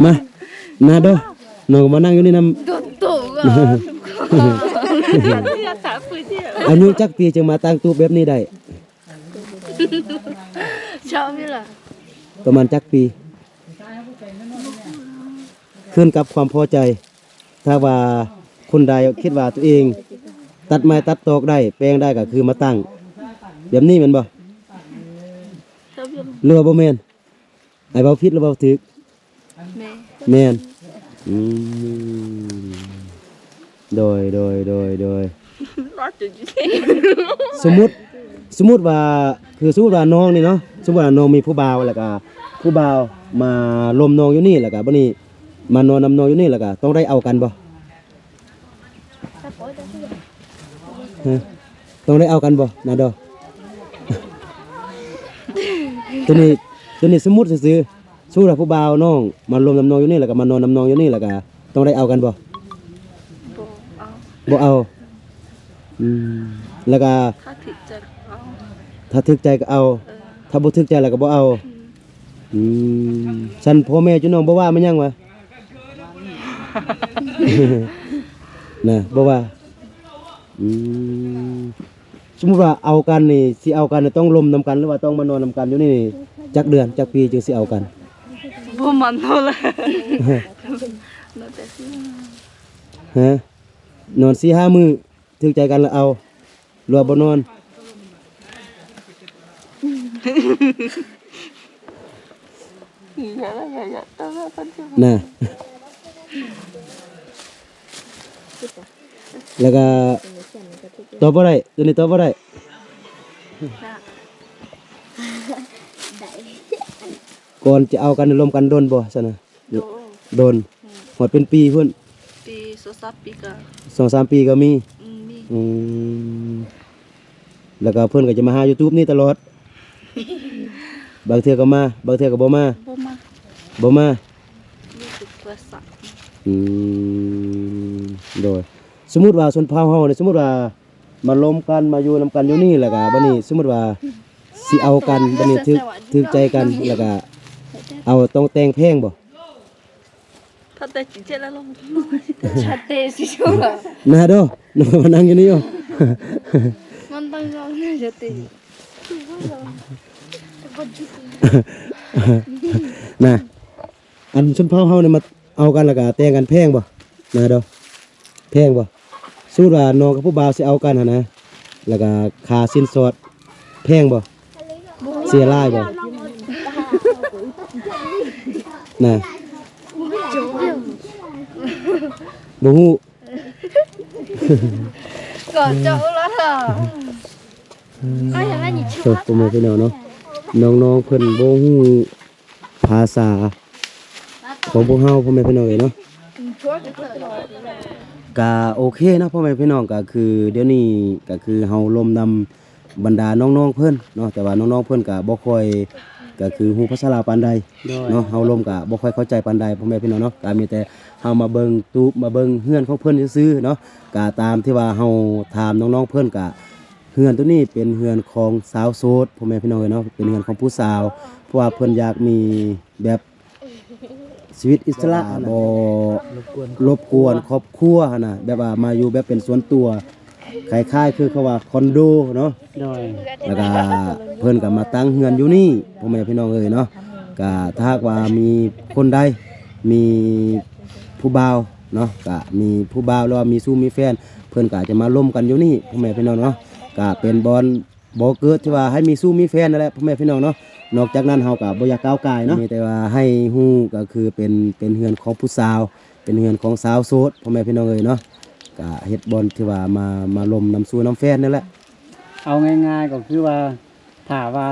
ມາ ນາໂດ ນ້ອງມານັ່ງຢູ່ນີ້ນຳ ອາຍຸຈັກປີຈຶ່ງມາຕັ້ງຕູບແບບນີ້ໄດ້? ປະມານຈັກປີ? ຂຶ້ນກັບຄວາມພໍໃຈ ຖ້າວ່າຄົນໃດຄິດວ່າຕົວເອງຕັດໄມ້ຕັດຕອກໄດ້ ແປງໄດ້ ກໍຄືມາຕັ້ງແບບນີ້ແມ່ນບໍ່? ຫຼືວ່າບໍ່ແມ່ນ? ອ້າຍເວົ້າຜິດຫຼືເວົ້າຖືກ? ແມ່ນ ແມ່ນ ອືມ ໂດຍ ໂດຍ ໂດຍ ໂດຍ ສົມມຸດ ສົມມຸດວ່າ ຄືສົມມຸດວ່ານ້ອງນີ້ເນາະ ສົມມຸດວ່ານ້ອງມີຜູ້ບ່າວ ແລ້ວກະຜູ້ບ່າວມາລົມນ້ອງຢູ່ນີ້ ແລ້ວກະບັດນີ້ມານອນນຳນ້ອງຢູ່ນີ້ ແລ້ວກະຕ້ອງໄດ້ເອົາກັນບໍ່? ຮະ ຕ້ອງໄດ້ເອົາກັນບໍ່ ນາໂດ? ໂຕນີ້ ໂຕນີ້ສົມມຸດຊື່ໆ ສົມມຸດວ່າຜູ້ບ່າວນ້ອງມາລົມນຳນ້ອງຢູ່ນີ້ ແລ້ວກໍມານອນນຳນ້ອງຢູ່ນີ້ ແລ້ວກໍຕ້ອງໄດ້ເອົາກັນບໍ່? ບໍ່ເອົາ ບໍ່ເອົາ ອືມ ແລ້ວກໍ ຖ້າຖືກໃຈກໍເອົາ ຖ້າຖືກໃຈກໍເອົາ ເອີ ຖ້າບໍ່ຖືກໃຈແລ້ວກໍບໍ່ເອົາ ອືມ ອືມ ຊັ້ນພໍ່ແມ່ຈຸນ້ອງບໍ່ວ່າແມ່ນຫຍັງຫວາ? ນະ ບໍ່ວ່າ ອືມ ສົມມຸດວ່າເອົາກັນນີ້ ຊິເອົາກັນນີ້ຕ້ອງລົມນຳກັນ ຫຼືວ່າຕ້ອງມານອນນຳກັນຢູ່ນີ້ ຈັກເດືອນ ຈັກປີຈຶ່ງຊິເອົາກັນ? ບໍ່ໝັ້ນເທົ່າໃດ ນອນແຕ່ສີ່ ຮະ ນອນສີ່ຫ້າມື້ ຖືກໃຈກັນລະເອົາ ຫຼືວ່າບໍ່ນອນ? ນະ ແລ້ວກໍຕອບບໍ່ໄດ້ ຕົວນີ້ຕອບບໍ່ໄດ້ ກ່ອນຈະເອົາກັນ ລົມກັນດົນບໍ່ຊັ້ນນະ? ດົນ ດົນ ອືມ ຮອດເປັນປີພຸ້ນ ປີ ສອງສາມປີກໍ ສອງສາມປີກໍມີ ອືມ ມີ ອືມ ແລ້ວກໍເພິ່ນກໍຈະມາຫາຢູ່ຕູບນີ້ຕະຫຼອດ ບາງເທື່ອກໍມາ ບາງເທື່ອກໍບໍ່ມາ ບໍ່ມາ ບໍ່ມາ ມີແຕ່ໂທລະສັບ ອືມ ໂດຍ ສົມມຸດວ່າຊົນເຜົ່າເຮົານີ້ ສົມມຸດວ່າມາລົມກັນ ມາຢູ່ນຳກັນຢູ່ນີ້ ແລ້ວກໍບັດນີ້ສົມມຸດວ່າ ຊິເອົາກັນ ບັດນີ້ຖືກ ຖືກໃຈກັນ ແລ້ວກະເອົາ ຕ້ອງແຕ່ງແພງບໍ່? ນາໂດ ນ້ອງມານັ່ງຢູ່ນີ້ຢູ່ ນະ ອັນຊົນເຜົ່າເຮົານີ້ມາເອົາກັນ ແລ້ວກະແຕ່ງກັນແພງບໍ່? ນາໂດ ແພງບໍ່? ສົມມຸດວ່ານ້ອງກັບຜູ້ບ່າວຊິເອົາກັນຫັ້ນນະ ແລ້ວກະຄ່າສິນສອດແພງບໍ່? ເສຍຫຼາຍບໍ່? ນະ ບໍ່ຮູ້ ກໍເຈົ້າລະ ໂອ້ ພໍ່ແມ່ພີ່ນ້ອງເນາະ ນ້ອງໆເພິ່ນບໍ່ຮູ້ ພາສາຂອງພວກເຮົາ ພໍ່ແມ່ພີ່ນ້ອງເອີຍເນາະ ກະໂອເຄເນາະ ພໍ່ແມ່ພີ່ນ້ອງ ກະຄືດຽວນີ້ກະຄືເຮົາລົມນຳບັນດານ້ອງໆເພິ່ນເນາະ ແຕ່ວ່ານ້ອງໆເພິ່ນກະບໍ່ຄ່ອຍ ກະຄືຮູ້ພາສາລາວປານໃດ ໂດຍ ເນາະ ເຮົາລົມກະບໍ່ຄ່ອຍເຂົ້າໃຈປານໃດ ພໍ່ແມ່ພີ່ນ້ອງເນາະ ກະມີແຕ່ເຮົາມາເບິ່ງຕູບ ມາເບິ່ງເຮືອນຂອງເພິ່ນຊື່ໆເນາະ ກະຕາມທີ່ວ່າເຮົາຖາມນ້ອງໆເພິ່ນ ກະເຮືອນໂຕນີ້ເປັນເຮືອນຂອງສາວໂສດ ພໍ່ແມ່ພີ່ນ້ອງເອີຍເນາະ ເປັນເຮືອນຂອງຜູ້ສາວ ເພາະວ່າເພິ່ນຢາກມີ ແບບຊີວິດອິດສະຫຼະ ບໍ່ລົບກວນຄອບຄົວຫັ້ນນະ ແບບວ່າມາຢູ່ແບບເປັນສ່ວນຕົວ ຄ້າຍໆຄືເຂົາວ່າຄອນໂດເນາະ ໂດຍ ແລ້ວກະເພິ່ນກະມາຕັ້ງເຮືອນຢູ່ນີ້ ພໍ່ແມ່ພີ່ນ້ອງເອີຍເນາະ ກະຖ້າຫາກວ່າມີຄົນໃດ ມີຜູ້ບ່າວ ເນາະ ກະມີຜູ້ບ່າວ ຫຼືວ່າມີຊູ້ມີແຟນ ເພິ່ນກະຈະມາລົມກັນຢູ່ນີ້ ພໍ່ແມ່ພີ່ນ້ອງເນາະ ກະເປັນບ່ອນ ບໍ່ເກີດທີ່ວ່າໃຫ້ມີຊູ້ມີແຟນນັ້ນແຫຼະ ພໍ່ແມ່ພີ່ນ້ອງເນາະ. ນອກຈາກນັ້ນເຮົາກໍບໍ່ຢາກກ່າວກາຍເນາະ ມີແຕ່ວ່າໃຫ້ຮູ້ກໍຄືເປັນ ເປັນເຮືອນຂອງຜູ້ສາວ ເປັນເຮືອນຂອງສາວໂສດ ພໍ່ແມ່ພີ່ນ້ອງເອີຍເນາະ. ກໍເຮັດບ່ອນທີ່ວ່າມາ ມາລົມນຳຊູ້ນຳແຟນນັ້ນແຫຼະ. ເອົາງ່າຍໆກໍຄືວ່າ ຖ້າວ່າ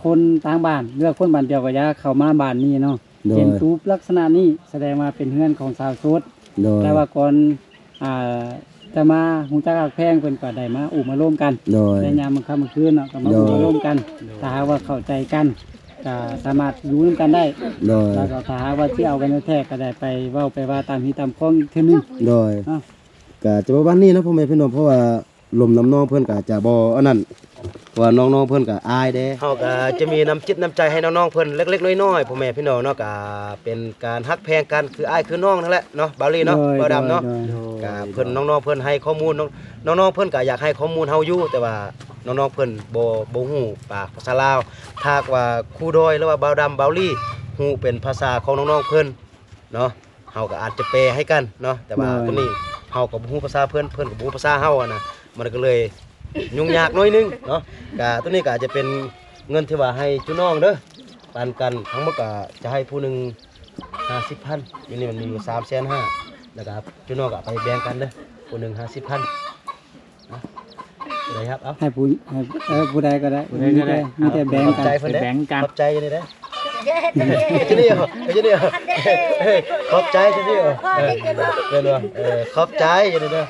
ຄົນຕ່າງບ້ານ ຫຼືວ່າຄົນບ້ານດຽວກໍຢ່າເຂົ້າມາບ້ານນີ້ເນາະ. ໂດຍ ເຫັນຕູບລັກສະນະນີ້ ສະແດງວ່າເປັນເຮືອນຂອງສາວໂສດ. ໂດຍ ແຕ່ວ່າກ່ອນ ອ່າ ຈະມາຮູ້ຈັກຮັກແພງ ເພິ່ນກໍໄດ້ມາໂອ້ມາລົມກັນ ໂດຍ ໃນຍາມມື້ຄ່ຳມື້ຄືນເນາະ ກໍມາ ໂດຍ ໂອ້ມາລົມກັນ. ຖ້າຫາກວ່າເຂົ້າໃຈກັນ ກໍສາມາດຢູ່ນຳກັນໄດ້ ໂດຍ ແລ້ວກໍຖ້າຫາກວ່າຊິເອົາກັນແທ້ໆ ກໍໄດ້ໄປເວົ້າໄປວ່າຕາມຮີຕາມຄອງອີກເທື່ອໜຶ່ງ ໂດຍ ເນາະ. ກໍຈະປະມານນີ້ເນາະ ພໍ່ແມ່ພີ່ນ້ອງ ເພາະວ່າລົມນຳນ້ອງເພິ່ນກໍຈະບໍ່ອັນນັ້ນ ເພາະວ່ານ້ອງໆເພິ່ນກໍອາຍເດ້. ເຮົາກໍຈະມີນ້ຳຈິດນ້ຳໃຈໃຫ້ນ້ອງໆເພິ່ນເລັກໆນ້ອຍໆ ພໍ່ແມ່ພີ່ນ້ອງເນາະ ກໍເປັນການຮັກແພງກັນ ຄືອ້າຍຄືນ້ອງນັ້ນແຫຼະເນາະ ບ່າວລີເນາະ ໂດຍ ບ່າວດຳເນາະ. ໂດຍ ໂດຍ ກໍເພິ່ນ ໂດຍ ນ້ອງໆເພິ່ນໃຫ້ຂໍ້ມູນ ນ້ອງໆເພິ່ນກໍຢາກໃຫ້ຂໍ້ມູນເຮົາຢູ່ ແຕ່ວ່ານ້ອງໆເພິ່ນບໍ່ ບໍ່ຮູ້ປາກພາສາລາວ. ຖ້າຫາກວ່າຄູດອຍ ຫຼືວ່າບ່າວດຳ ບ່າວລີ ຮູ້ເປັນພາສາຂອງນ້ອງໆເພິ່ນເນາະ ເຮົາກໍອາດຈະແປໃຫ້ກັນເນາະ ແຕ່ວ່າ ໂດຍ ຕົງນີ້ເຮົາກໍບໍ່ຮູ້ພາສາເພິ່ນ ເພິ່ນກໍບໍ່ຮູ້ພາສາເຮົາຫັ້ນນະ ມັນກໍເລີຍຫຍຸ້ງຍາກໜ້ອຍໜຶ່ງເນາະ. ກະຕົງນີ້ກໍອາດຈະເປັນເງິນທີ່ວ່າໃຫ້ຈຸນ້ອງເດີ ປັນກັນ ທັງໝົດກໍຈະໃຫ້ຜູ້ໜຶ່ງຫ້າສິບພັນ ຢູ່ນີ້ມັນມີຢູ່ສາມແສນຫ້າ ແລ້ວກໍຈຸນ້ອງກໍເອົາໄປແບ່ງກັນເດີ ຜູ້ໜຶ່ງຫ້າສິບພັນ. ນະ ຜູ້ໃດຮັບ ເອົາ ໃຫ້ຜູ້ ໃຫ້ ເອີ ຜູ້ໃດກໍໄດ້ ຜູ້ໃດກໍໄດ້ ມີແຕ່ ມີແຕ່ແບ່ງກັນ ຂອບໃຈເພິ່ນເດ້ ແບ່ງກັນ ຂອບໃຈຢູ່ນີ້ເດ້ ຢູ່ນີ້ເອີ ຢູ່ນີ້ເອີ ຂອບໃຈຢູ່ນີ້ເອີ ເອີ ເປັນວ່າ ເອີ ຂອບໃຈຢູ່ນີ້ເດີ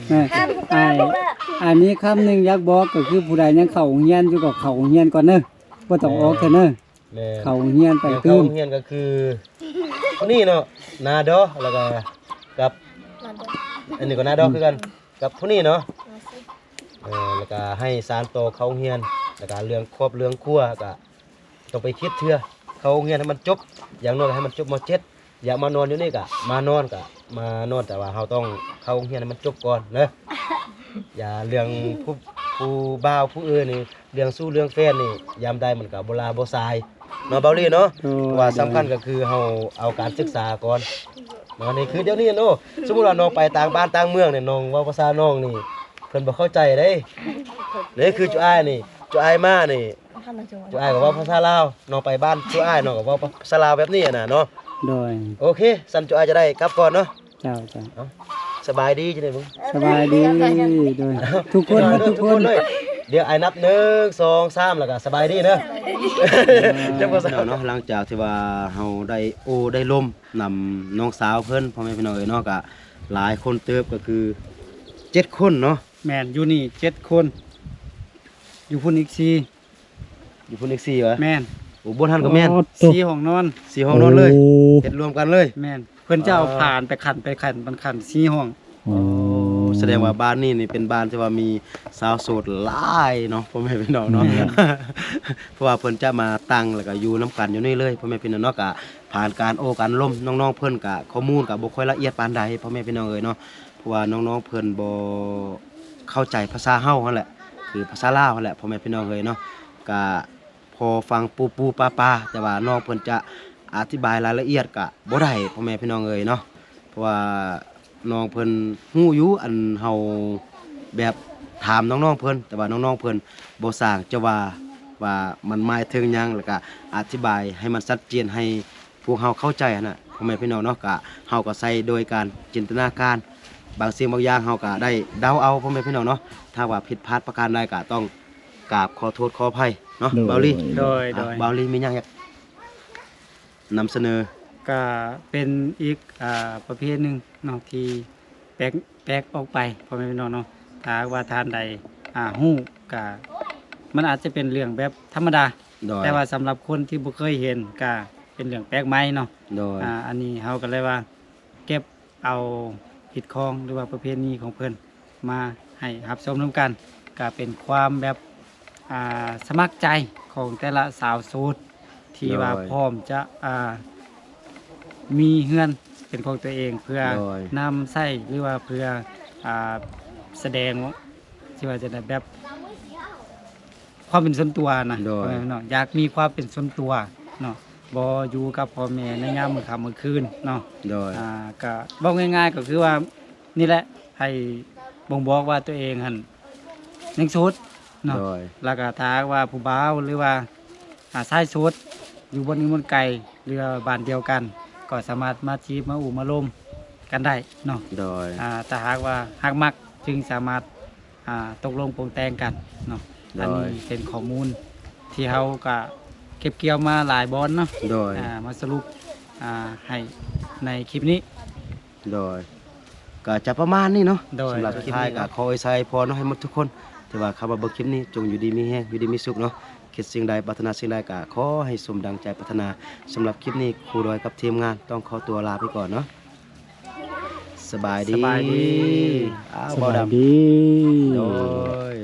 ແມ່ນ ອ້າຍ ອ້າຍມີຄຳໜຶ່ງຢາກບອກ ກໍຄືຜູ້ໃດຍັງເຂົ້າໂຮງຮຽນຢູ່ ກໍເຂົ້າໂຮງຮຽນກ່ອນເດີ ບໍ່ຕ້ອງອອກເທື່ອເດີ. ແມ່ນ ເຂົ້າໂຮງຮຽນໄປຕື່ມ ເຂົ້າໂຮງຮຽນກໍຄືຜູ້ນີ້ເນາະ ນາດໍ ແລ້ວກໍກັບ ອັນນີ້ກໍນາດໍຄືກັນ ກັບຜູ້ນີ້ເນາະ ເອີ ແລ້ວກໍໃຫ້ສານຕໍ່ເຂົ້າໂຮງຮຽນ ແລ້ວກໍເລື່ອງຄອບເລື່ອງຄົວກໍຕ້ອງໄປຄິດເທື່ອ ເຂົ້າໂຮງຮຽນໃຫ້ມັນຈົບ ຢ່າງໜ້ອຍໃຫ້ມັນຈົບ ມ.ເຈັດ ຢາກມານອນຢູ່ນີ້ກະມານອນ ກະມານອນ ແຕ່ວ່າເຮົາຕ້ອງເຂົ້າໂຮງຮຽນໃຫ້ມັນຈົບກ່ອນເດີ. ຢ່າເລື່ອງຜູ້ ຜູ້ບ່າວຜູ້ອື່ນນີ້ ເລື່ອງຊູ້ເລື່ອງແຟນນີ້ ຍາມໃດມັນກະບໍ່ຫຼ້າບໍ່ສາຍເນາະ ບ່າວລີເນາະ. ໂດຍ ເພາະວ່າສຳຄັນກະຄືເຮົາເອົາການສຶກສາກ່ອນເນາະ. ນີ້ຄືດຽວນີ້ເນາະ ສົມມຸດວ່ານ້ອງໄປຕ່າງບ້ານຕ່າງເມືອງນີ້ ນ້ອງເວົ້າພາສານ້ອງນີ້ ເພິ່ນບໍ່ເຂົ້າໃຈເດ້. ນີ້ຄືຈຸອ້າຍນີ້ ຈຸອ້າຍມານີ້ ຈຸອ້າຍກໍເວົ້າພາສາລາວ ນ້ອງໄປບ້ານຈຸອ້າຍ ນ້ອງກໍເວົ້າພາສາລາວແບບນີ້ຫັ້ນນະເນາະ. ໂດຍ ໂອເຄ ຊັ້ນຈຸອ້າຍຈະໄດ້ກັບກ່ອນເນາະ. ເຈົ້າ ເຈົ້າ ເອົ້າ ສະບາຍດີຈັ່ງໃດເບິ່ງ ສະບາຍດີ ໂດຍ ທຸກຄົນ ທຸກຄົນເລີຍ. ດຽວອ້າຍນັບ ໜຶ່ງ ສອງ ສາມ ແລ້ວກໍສະບາຍດີເດີ. ເຈົ້າບໍ່ຊາວເນາະ ຫຼັງຈາກທີ່ວ່າເຮົາໄດ້ໂອ້ໄດ້ລົມນຳນ້ອງສາວເພິ່ນ ພໍ່ແມ່ພີ່ນ້ອງເອີຍເນາະ ກໍຫຼາຍຄົນເຕີບ ກໍຄືເຈັດຄົນເນາະ. ແມ່ນ ຢູ່ນີ້ເຈັດຄົນ ຢູ່ພຸ້ນອີກສີ່ ຢູ່ພຸ້ນອີກສີ່ຫວາ? ແມ່ນ ໂອ້ ບ່ອນຫັ້ນກໍແມ່ນ ສີ່ຫ້ອງນອນ ສີ່ຫ້ອງນອນເລີຍ ໂອ້ ເຮັດລວມກັນເລີຍ. ແມ່ນ ເພິ່ນຈະເອົາ ອ່າ ຜານໄປຂັ້ນ ໄປຂັ້ນ ມັນຂັ້ນສີ່ຫ້ອງ. ອໍ ສະແດງວ່າບ້ານນີ້ນີ້ເປັນບ້ານທີ່ວ່າມີສາວໂສດຫຼາຍເນາະ ພໍ່ແມ່ພີ່ນ້ອງເນາະ. ແມ່ນ ເພາະວ່າເພິ່ນຈະມາຕັ້ງ ແລ້ວກໍຢູ່ນຳກັນຢູ່ນີ້ເລີຍ ພໍ່ແມ່ພີ່ນ້ອງເນາະ. ກະຜ່ານການໂອ້ການລົມ ນ້ອງໆເພິ່ນກະຂໍ້ມູນກະບໍ່ຄ່ອຍລະອຽດປານໃດ ພໍ່ແມ່ພີ່ນ້ອງເອີຍເນາະ. ເພາະວ່ານ້ອງໆເພິ່ນບໍ່ເຂົ້າໃຈພາສາເຮົາຫັ້ນແຫຼະ ຄືພາສາລາວຫັ້ນແຫຼະ ພໍ່ແມ່ພີ່ນ້ອງເອີຍເນາະ. ກະພໍຟັງປູໆປາໆ ແຕ່ວ່ານ້ອງເພິ່ນຈະອະທິບາຍລາຍລະອຽດກະບໍ່ໄດ້ ພໍ່ແມ່ພີ່ນ້ອງເອີຍເນາະ. ເພາະວ່ານ້ອງເພິ່ນຮູ້ຢູ່ ອັນເຮົາແບບຖາມນ້ອງໆເພິ່ນ ແຕ່ວ່ານ້ອງໆເພິ່ນບໍ່ຊ່າງຈະວ່າ ວ່າມັນໝາຍເຖິງຫຍັງ ແລ້ວກະອະທິບາຍໃຫ້ມັນຊັດເຈນໃຫ້ ພວກເຮົາເຂົ້າໃຈຫັ້ນນະ ພໍ່ແມ່ພີ່ນ້ອງເນາະ. ກະເຮົາກໍໃຊ້ໂດຍການຈິນຕະນາການ ບາງສິ່ງບາງຢ່າງເຮົາກໍໄດ້ເດົາເອົາ ພໍ່ແມ່ພີ່ນ້ອງເນາະ. ຖ້າວ່າຜິດພາດປະການໃດກໍຕ້ອງກາບຂໍໂທດຂໍອະໄພເນາະ ໂດຍ ບ່າວລີ. ໂດຍ ໂດຍ ອ່ະ ບ່າວລີມີຫຍັງຢາກນຳສະເໜີ? ກະເປັນອີກ ອ່າ ປະເພດໜຶ່ງເນາະ ທີ່ແປກ ແປກອອກໄປ ພໍ່ແມ່ພີ່ນ້ອງເນາະ. ຖ້າຫາກວ່າທ່ານໃດ ອ່າ ຮູ້ ກະ ມັນອາດຈະເປັນເລື່ອງແບບທຳມະດາ ໂດຍ ແຕ່ວ່າສຳລັບຄົນທີ່ບໍ່ເຄີຍເຫັນ ກະເປັນເລື່ອງແປກໃໝ່ເນາະ. ໂດຍ ອ່າ ອັນນີ້ເຮົາກໍເລີຍວ່າເກັບເອົາຮີດຄອງ ຫຼືວ່າປະເພນີຂອງເພິ່ນມາໃຫ້ຮັບຊົມນຳກັນ ກະເປັນຄວາມແບບ ອ່າ ສະໝັກໃຈຂອງແຕ່ລະສາວໂສດ ທີ່ວ່າ ໂດຍ ພ້ອມຈະ ອ່າ ມີເຮືອນເປັນຂອງຕົວເອງ ເພື່ອ ໂດຍ ນຳໃຊ້ ຫຼືວ່າເພື່ອ ອ່າ ສະແດງ ຊິວ່າຈັ່ງໃດ ແບບຄວາມເປັນສ່ວນຕົວນະ ໂດຍ ເນາະ ຢາກມີຄວາມເປັນສ່ວນຕົວເນາະ. ບໍ່ຢູ່ກັບພໍ່ແມ່ໃນຍາມມື້ຄ່ຳມື້ຄືນເນາະ. ໂດຍ ອ່າ ກະເວົ້າງ່າຍໆ ກໍຄືວ່ານີ້ແຫຼະ ໃຫ້ບົ່ງບອກວ່າຕົວເອງຫັ້ນຍັງໂສດເນາະ. ໂດຍ ແລ້ວກໍຖ້າຫາກວ່າຜູ້ບ່າວ ຫຼືວ່າ ອ່າ ຊາຍໂສດຢູ່ບ່ອນອື່ນບ່ອນໄກ ຫຼືວ່າບ້ານດຽວກັນ ກໍສາມາດມາຈີບມາອູມາລົມກັນໄດ້ເນາະ. ໂດຍ ອ່າ ຖ້າຫາກວ່າຮັກມັກ ຈຶ່ງສາມາດ ອ່າ ຕົກລົງປົງແຕ່ງກັນເນາະ. ໂດຍ ອັນນີ້ເປັນຂໍ້ມູນທີ່ເຮົາກະເກັບກ່ຽວມາຫຼາຍບ່ອນເນາະ. ໂດຍ ອ່າ ມາສະຫຼຸບ ອ່າ ໃຫ້ໃນຄລິບນີ້. ໂດຍ ກໍຈະປະມານນີ້ເນາະ. ໂດຍ ສຳລັບສຸດທ້າຍກໍຂໍອວຍໄຊພອນເນາະ ໃຫ້ໝົດທຸກຄົນທີ່ວ່າເຂົ້າມາເບິ່ງຄລິບນີ້ ຈົ່ງຢູ່ດີມີແຮງ ຢູ່ດີມີສຸກເນາະ. ຄິດສິ່ງໃດປາດຖະໜາສິ່ງໃດກໍຂໍໃຫ້ສົມດັ່ງໃຈປາດຖະໜາ. ສຳລັບຄລິບນີ້ ຄູດອຍກັບທີມງານຕ້ອງຂໍຕົວລາໄປກ່ອນເນາະ. ສະບາຍດີ ສະບາຍດີ ອ້າວ ສະບາຍດີ ເບົາດຳ. ໂດຍ